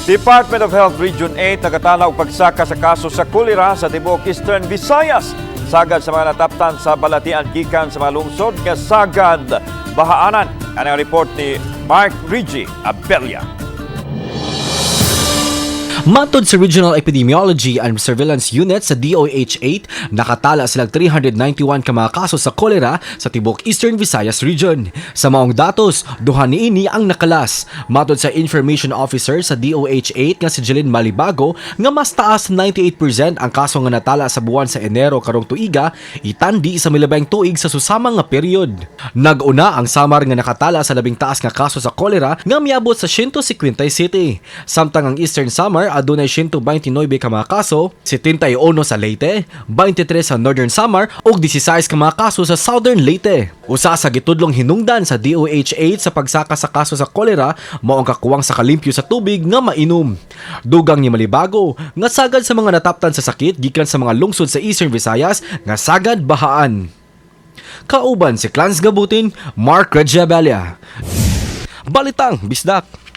Department of Health Region 8 nagatala og pagsaka sa kaso sa kolera sa tibuok Eastern Visayas. Sagad sa mga nataptan sa balatian gikan sa mga lungsod nga sagad bahaanan. Ang report ni Mark Reggie Abella. Matod sa Regional Epidemiology and Surveillance Unit sa DOH-8, nakatala sila 391 ka mga kaso sa kolera sa tibuok Eastern Visayas Region. Sa maong datos, duha niini ang nakalas. Matod sa Information Officer sa DOH-8 nga si Jeline Malibago, nga mas taas 98% ang kaso nga natala sa buwan sa Enero karong tuiga, itandi sa milabayng tuig sa susamang nga period. Nag-una ang Samar nga nakatala sa labing taas nga kaso sa kolera nga miabot sa 157. Samtang ang Eastern Samar adunay 129 ka mga kaso, 71 sa Leyte, 23 sa Northern Samar ug 16 ka mga kaso sa Southern Leyte. Usa sa gitudlong hinungdan sa DOH-8 sa pagsaka sa kaso sa kolera mao ang kakuwang sa kalimpyo sa tubig nga mainom. Dugang ni Malibago nga sagad sa mga nataptan sa sakit gikan sa mga lungsod sa Eastern Visayas nga sagad bahaan. Kauban si Clans Gabutin, Mark Regiabelia. Balitang Bisdak.